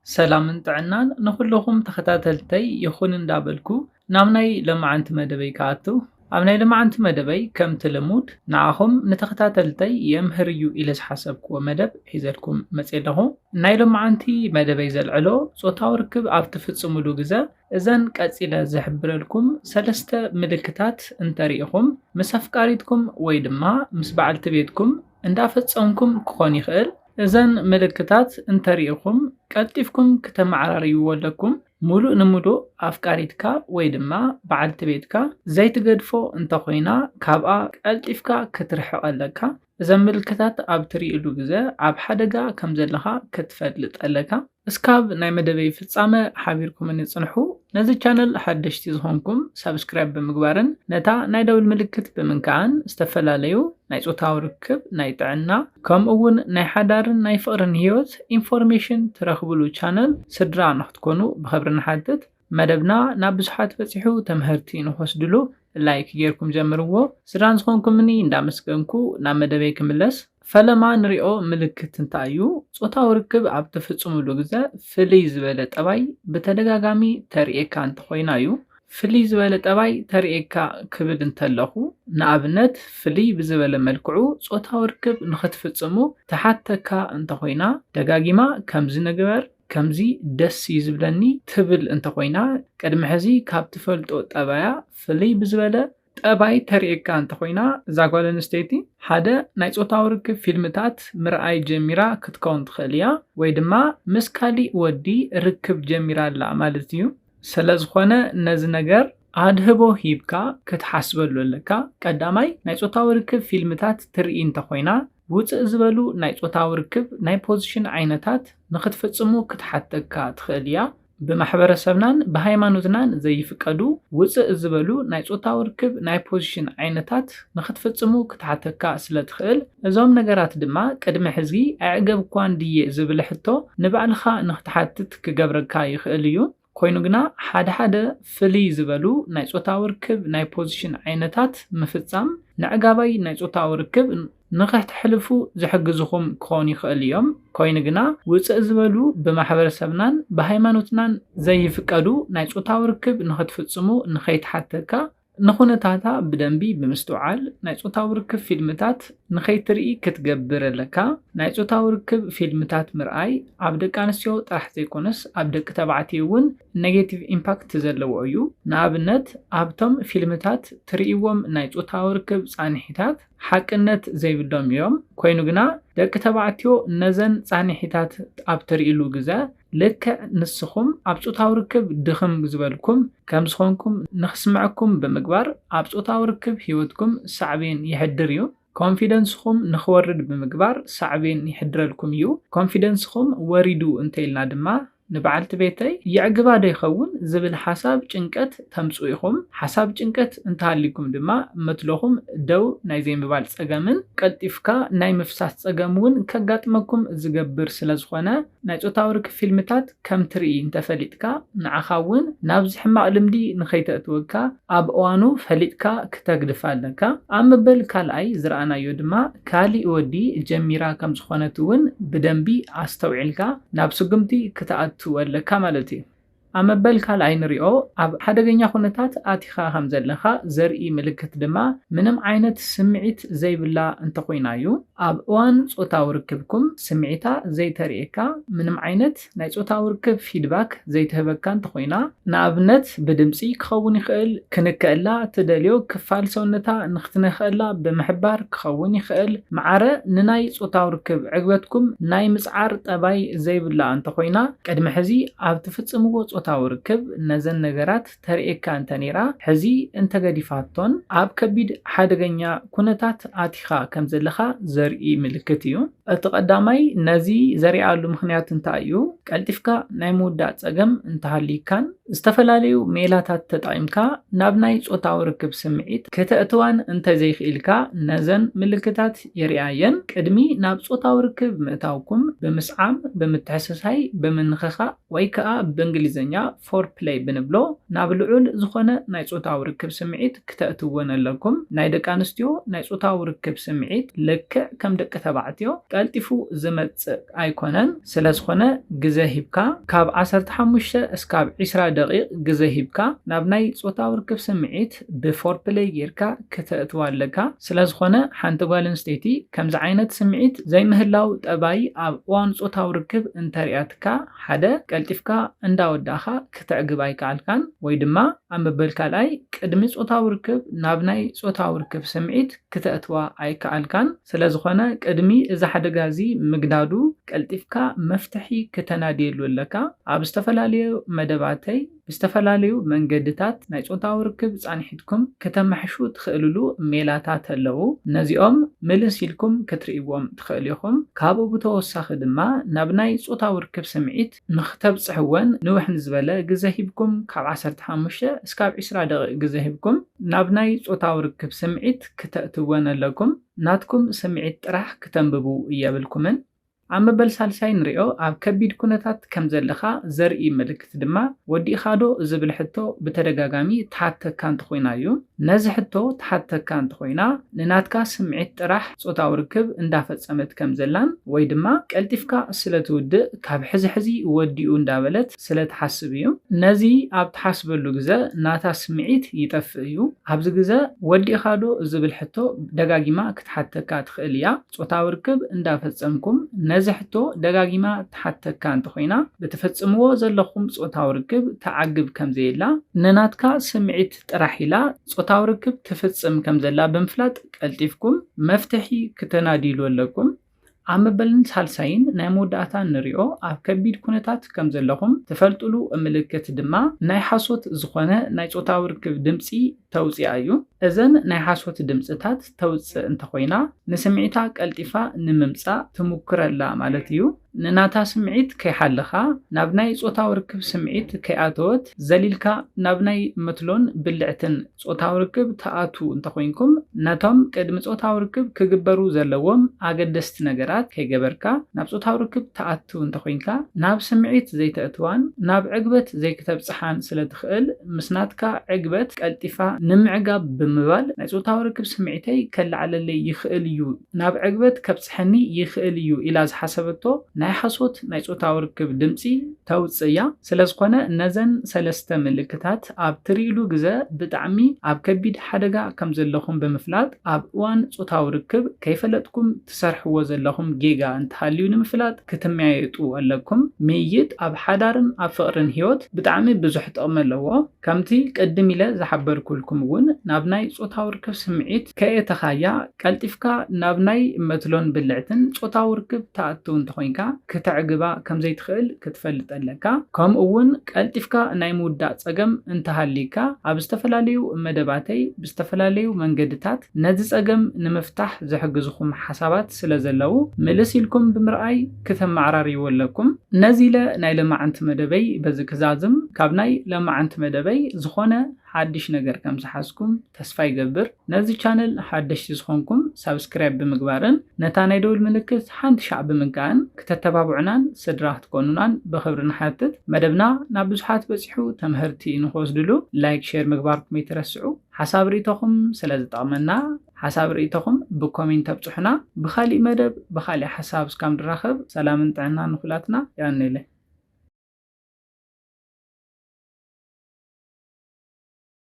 ሰላምን ጥዕናን ንኹልኹም ተኸታተልተይ ይኹን እንዳበልኩ ናብ ናይ ሎማዓንቲ መደበይ ክኣቱ። ኣብ ናይ ሎማዓንቲ መደበይ ከምቲ ልሙድ ንዓኹም ንተኸታተልተይ የምህር እዩ ኢለ ዝሓሰብክዎ መደብ ሒዘልኩም መፅየ ኣለኹ። ናይ ሎማዓንቲ መደበይ ዘልዕሎ ጾታዊ ርክብ ኣብ ትፍጽሙሉ ግዘ እዘን ቀጺለ ዝሕብረልኩም ሰለስተ ምልክታት እንተሪኢኹም ምስ ኣፍቃሪትኩም ወይ ድማ ምስ በዓልቲ ቤትኩም እንዳፈጸምኩም ክኾን ይኽእል። እዘን ምልክታት እንተሪኢኹም ቀልጢፍኩም ክተመዓራርይዎ ኣለኩም። ሙሉእ ንሙሉእ ኣፍቃሪትካ ወይ ድማ በዓልቲ ቤትካ ዘይትገድፎ እንተኾይና ካብኣ ቀልጢፍካ ክትርሕቕ ኣለካ። እዘን ምልክታት ኣብ ትርእየሉ ግዘ ኣብ ሓደጋ ከም ዘለኻ ክትፈልጥ ኣለካ። እስካብ ናይ መደበይ ፍጻመ ሓቢርኩምኒ ጽንሑ። ነዚ ቻነል ሓደሽቲ ዝኾንኩም ሳብስክራይብ ብምግባርን ነታ ናይ ደውል ምልክት ብምንካኣን ዝተፈላለዩ ናይ ጾታዊ ርክብ፣ ናይ ጥዕና ከምኡ እውን ናይ ሓዳርን ናይ ፍቕርን ህይወት ኢንፎርሜሽን ትረኽብሉ ቻነል ስድራ ንክትኮኑ ብኽብሪ ንሓትት። መደብና ናብ ብዙሓት በጺሑ ተምህርቲ ንክወስድሉ ላይክ ጌርኩም ጀምርዎ። ስድራን ዝኾንኩምኒ እንዳመስገንኩ ናብ መደበይ ክምለስ። ፈለማ ንሪኦ ምልክት እንታይ እዩ? ጾታዊ ርክብ ኣብ ትፍጽሙሉ ግዘ ፍልይ ዝበለ ጠባይ ብተደጋጋሚ ተርእየካ እንተኾይና እዩ። ፍልይ ዝበለ ጠባይ ተርእየካ ክብል እንተለኹ ንኣብነት ፍልይ ብዝበለ መልክዑ ጾታዊ ርክብ ንኽትፍጽሙ ትሓተካ እንተኾይና ደጋጊማ ከምዚ ንግበር ከምዚ ደስ እዩ ዝብለኒ ትብል እንተኾይና ቅድሚ ሕዚ ካብ ትፈልጦ ጠባያ ፍልይ ብዝበለ ጠባይ ተርእየካ እንተኾይና እዛ ጓል ኣንስተይቲ ሓደ ናይ ጾታዊ ርክብ ፊልምታት ምርኣይ ጀሚራ ክትከውን ትኽእል እያ ወይ ድማ ምስ ካሊእ ወዲ ርክብ ጀሚራ ኣላ ማለት እዩ። ስለዝኾነ ነዚ ነገር ኣድህቦ ሂብካ ክትሓስበሉ ኣለካ። ቀዳማይ ናይ ጾታዊ ርክብ ፊልምታት ትርኢ እንተኾይና ውፅእ ዝበሉ ናይ ጾታዊ ርክብ ናይ ፖዚሽን ዓይነታት ንክትፍጽሙ ክትሓተካ ትኽእል እያ። ብማሕበረሰብናን ብሃይማኖትናን ዘይፍቀዱ ውፅእ ዝበሉ ናይ ጾታዊ ርክብ ናይ ፖዚሽን ዓይነታት ንክትፍጽሙ ክትሓተካ ስለ ትኽእል እዞም ነገራት ድማ ቅድሚ ሕዚ ኣዕገብኳን ድየ ዝብል ሕቶ ንባዕልኻ ንክትሓትት ክገብረካ ይኽእል እዩ። ኮይኑ ግና ሓደ ሓደ ፍልይ ዝበሉ ናይ ጾታዊ ርክብ ናይ ፖዚሽን ዓይነታት ምፍጻም ንዕጋባይ ናይ ጾታዊ ርክብ ንኸተሕልፉ ዝሕግዝኹም ክኾኑ ይኽእሉ እዮም። ኮይኑ ግና ውፅእ ዝበሉ ብማሕበረሰብናን ብሃይማኖትናን ዘይፍቀዱ ናይ ጾታዊ ርክብ ንኸትፍጽሙ ንኸይትሓተካ ንኹነታታ ብደንቢ ብምስትውዓል ናይ ጾታዊ ርክብ ፊልምታት ንኸይትርኢ ክትገብር ኣለካ። ናይ ጾታዊ ርክብ ፊልምታት ምርኣይ ኣብ ደቂ ኣንስትዮ ጥራሕ ዘይኮነስ ኣብ ደቂ ተባዕትዮ እውን ኔጌቲቭ ኢምፓክት ዘለዎ እዩ። ንኣብነት ኣብቶም ፊልምታት ትርእይዎም ናይ ጾታዊ ርክብ ጻንሒታት ሓቅነት ዘይብሎም እዮም። ኮይኑ ግና ደቂ ተባዕትዮ ነዘን ጻንሒታት ኣብ ትርእይሉ ግዘ ልክዕ ንስኹም ኣብ ጾታዊ ርክብ ድኽም ዝበልኩም ከም ዝኾንኩም ንኽስምዐኩም ብምግባር ኣብ ጾታዊ ርክብ ህይወትኩም ሳዕቤን የሕድር እዩ። ኮንፊደንስኹም ንኽወርድ ብምግባር ሳዕቤን ይሕድረልኩም እዩ። ኮንፊደንስኹም ወሪዱ እንተኢልና ድማ ንበዓልቲ ቤተይ የዕግባ ዶ ይኸውን ዝብል ሓሳብ ጭንቀት ተምፅኡ ኢኹም። ሓሳብ ጭንቀት እንተሃሊኩም ድማ መትሎኹም ደው ናይ ዘይምባል ፀገምን ቀልጢፍካ ናይ ምፍሳስ ፀገም እውን ከጋጥመኩም ዝገብር ስለዝኾነ ናይ ጾታዊ ርክብ ፊልምታት ከም ትርኢ እንተፈሊጥካ ንዓኻ እውን ናብዚ ሕማቕ ልምዲ ንኸይተእትወካ ኣብ እዋኑ ፈሊጥካ ክተግድፋ ኣለካ። ኣብ መበል ካልኣይ ዝረኣናዮ ድማ ካሊእ ወዲ ጀሚራ ከም ዝኾነት እውን ብደንቢ ኣስተውዒልካ ናብ ስጉምቲ ክትኣቱ ኣለካ ማለት እዩ። ኣብ መበል ካልኣይ ንሪኦ ኣብ ሓደገኛ ኩነታት ኣቲኻ ከም ዘለኻ ዘርኢ ምልክት ድማ ምንም ዓይነት ስምዒት ዘይብላ እንተኾይና እዩ። ኣብ እዋን ጾታዊ ርክብኩም ስምዒታ ዘይተርእየካ ምንም ዓይነት ናይ ጾታዊ ርክብ ፊድባክ ዘይትህበካ እንተኾይና ንኣብነት ብድምፂ ክኸውን ይኽእል፣ ክንከእላ ትደልዮ ክፋል ሰውነታ ንክትነክእላ ብምሕባር ክኸውን ይኽእል፣ ማዕረ ንናይ ጾታዊ ርክብ ዕግበትኩም ናይ ምፅዓር ጠባይ ዘይብላ እንተኾይና ቅድሚ ሕዚ ኣብ ትፍፅምዎ ጾታዊ ርክብ ነዘን ነገራት ተርእየካ እንተነይራ ሕዚ እንተገዲፋቶን ኣብ ከቢድ ሓደገኛ ኩነታት ኣቲኻ ከም ዘለኻ ዘርኢ ምልክት እዩ። እቲ ቀዳማይ ነዚ ዘሪኣሉ ምኽንያት እንታይ እዩ? ቀልጢፍካ ናይ ምውዳእ ጸገም እንተሃልይካን ዝተፈላለዩ ሜላታት ተጠቒምካ ናብ ናይ ጾታዊ ርክብ ስምዒት ከተእትዋን እንተዘይኽኢልካ ነዘን ምልክታት የሪኣየን። ቅድሚ ናብ ጾታዊ ርክብ ምእታውኩም ብምስዓም፣ ብምትሕስሳይ፣ ብምንኽኻእ ወይ ከኣ ብእንግሊዝኛ ያ ፎር ፕለይ ብንብሎ ናብ ልዑል ዝኾነ ናይ ጾታዊ ርክብ ስምዒት ክተእትወን ኣለኩም። ናይ ደቂ ኣንስትዮ ናይ ጾታዊ ርክብ ስምዒት ልክዕ ከም ደቂ ተባዕትዮ ቀልጢፉ ዝመጽእ ኣይኮነን። ስለ ዝኾነ ግዘ ሂብካ ካብ ዓሰርተ ሓሙሽተ እስካብ ዒስራ ደቂቕ ግዘ ሂብካ ናብ ናይ ጾታዊ ርክብ ስምዒት ብፎር ፕለይ ጌርካ ክተእትዋ ኣለካ። ስለ ዝኾነ ሓንቲ ጓል ኣንስተይቲ ከምዚ ዓይነት ስምዒት ዘይምህላው ጠባይ ኣብ እዋን ጾታዊ ርክብ እንተሪኣትካ ሓደ ቀልጢፍካ እንዳወዳእኻ ክተዕግብ ኣይከኣልካን ወይ ድማ ኣብ መበል ካልኣይ ቅድሚ ጾታዊ ርክብ ናብ ናይ ጾታዊ ርክብ ስምዒት ክተእትዋ ኣይከኣልካን። ስለ ዝኾነ ቅድሚ እዚ ሓደጋ እዚ ምግዳዱ ቀልጢፍካ መፍትሒ ክተናድየሉ ኣለካ። ኣብ ዝተፈላለዩ መደባተይ ብዝተፈላለዩ መንገድታት ናይ ጾታዊ ርክብ ጻንሒትኩም ክተማሕሹ ትኽእልሉ ሜላታት ኣለዉ። ነዚኦም ምልስ ኢልኩም ክትርእይዎም ትኽእሉ ኢኹም። ካብኡ ብተወሳኺ ድማ ናብ ናይ ጾታዊ ርክብ ስምዒት ንኽተብጽሕወን ንውሕ ንዝበለ ግዘ ሂብኩም ካብ ዓሰርተ ሓሙሽተ እስካብ ዒስራ ደቂቕ ግዘ ሂብኩም ናብ ናይ ጾታዊ ርክብ ስምዒት ክተእትወን ኣለኩም። ናትኩም ስምዒት ጥራሕ ክተንብቡ የብልኩምን። ኣብ መበል ሳልሳይ ንሪኦ ኣብ ከቢድ ኩነታት ከም ዘለኻ ዘርኢ ምልክት ድማ ወዲእኻ ዶ ዝብል ሕቶ ብተደጋጋሚ ትሓተካ እንተኾይና እዩ። ነዚ ሕቶ ትሓተካ እንተኾይና ንናትካ ስምዒት ጥራሕ ጾታዊ ርክብ እንዳፈጸመት ከም ዘላን ወይ ድማ ቀልጢፍካ ስለ ትውድእ ካብ ሕዚ ሕዚ ወዲኡ እንዳበለት ስለ ትሓስብ እዩ። ነዚ ኣብ ትሓስበሉ ግዘ ናታ ስምዒት ይጠፍእ እዩ። ኣብዚ ግዘ ወዲእኻ ዶ ዝብል ሕቶ ደጋጊማ ክትሓተካ ትኽእል እያ። ጾታዊ ርክብ እንዳፈጸምኩም ነዚ ሕቶ ደጋጊማ ትሓተካ እንተኾይና ብትፍጽምዎ ዘለኹም ጾታዊ ርክብ ትዓግብ ከም ዘየላ ንናትካ ስምዒት ጥራሕ ኢላ ጾታዊ ርክብ ትፍጽም ከም ዘላ ብምፍላጥ ቀልጢፍኩም መፍትሒ ክተናድይሉ ኣለኩም። ኣብ መበልን ሳልሳይን ናይ መወዳእታ ንሪኦ ኣብ ከቢድ ኩነታት ከም ዘለኹም ትፈልጥሉ ምልክት ድማ ናይ ሓሶት ዝኾነ ናይ ጾታዊ ርክብ ድምፂ ተውፅኣ እዩ። እዘን ናይ ሓሶት ድምፅታት ተውፅእ እንተኾይና ንስምዒታ ቀልጢፋ ንምምፃእ ትሙክረላ ማለት እዩ። ንናታ ስምዒት ከይሓለኻ ናብ ናይ ጾታዊ ርክብ ስምዒት ከይኣተወት ዘሊልካ ናብ ናይ መትሎን ብልዕትን ጾታዊ ርክብ ትኣቱ እንተኾይንኩም ነቶም ቅድሚ ጾታዊ ርክብ ክግበሩ ዘለዎም ኣገደስቲ ነገራት ከይገበርካ ናብ ጾታዊ ርክብ ትኣቱ እንተኾይንካ ናብ ስምዒት ዘይተእትዋን ናብ ዕግበት ዘይክተብጽሓን ስለ ትኽእል ምስ ናትካ ዕግበት ቀልጢፋ ንምዕጋብ ብምባል ናይ ጾታዊ ርክብ ስምዒተይ ከለዓለለይ ይኽእል እዩ ናብ ዕግበት ከብጽሐኒ ይኽእል እዩ ኢላ ዝሓሰበቶ ናይ ሓሶት ናይ ጾታዊ ርክብ ድምጺ ተውጽእ እያ። ስለ ዝኾነ ነዘን ሰለስተ ምልክታት ኣብ ትርእይሉ ግዘ ብጣዕሚ ኣብ ከቢድ ሓደጋ ከም ዘለኹም ብምፍላጥ ኣብ እዋን ጾታዊ ርክብ ከይፈለጥኩም ትሰርሕዎ ዘለኹም ጌጋ እንተሃልዩ ንምፍላጥ ክትመያየጡ ኣለኩም። ምይይጥ ኣብ ሓዳርን ኣብ ፍቕርን ህይወት ብጣዕሚ ብዙሕ ጥቕሚ ኣለዎ። ከምቲ ቅድም ኢለ ዝሓበርኩልኩም እውን ናብ ናይ ጾታዊ ርክብ ስምዒት ከየእተኻያ ቀልጢፍካ ናብ ናይ መትሎን ብልዕትን ጾታዊ ርክብ ትኣቱ እንተኾይንካ ክተዕግባ ከም ዘይትኽእል ክትፈልጥ ኣለካ። ከምኡ እውን ቀልጢፍካ ናይ ምውዳእ ጸገም እንተሃልይካ ኣብ ዝተፈላለዩ መደባተይ ብዝተፈላለዩ መንገድታት ነዚ ጸገም ንምፍታሕ ዝሕግዝኹም ሓሳባት ስለ ዘለዉ ምልስ ኢልኩም ብምርኣይ ክተመዓራርይዎ ኣለኩም። ነዚ ኢለ ናይ ለማዓንቲ መደበይ በዚ ክዛዝም ካብ ናይ ለማዓንቲ መደበይ ዝኾነ ሓድሽ ነገር ከም ዝሓዝኩም ተስፋ ይገብር። ነዚ ቻነል ሓደሽቲ ዝኾንኩም ሳብስክራይብ ብምግባርን ነታ ናይ ደውል ምልክት ሓንቲ ሻዕ ብምንካእን ክተተባብዑናን ስድራ ክትኮኑናን ብኽብሪ ንሓትት። መደብና ናብ ብዙሓት በጺሑ ተምህርቲ ንክወስድሉ ላይክ ሼር ምግባርኩም ይትረስዑ። ሓሳብ ርእይቶኹም ስለ ዝጠቕመና ሓሳብ ርእይቶኹም ብኮሜንት ተብጽሑና። ብኻሊእ መደብ ብኻሊእ ሓሳብ እስካብ ንራኸብ ሰላምን ጥዕናን ንኹላትና። ያኔለ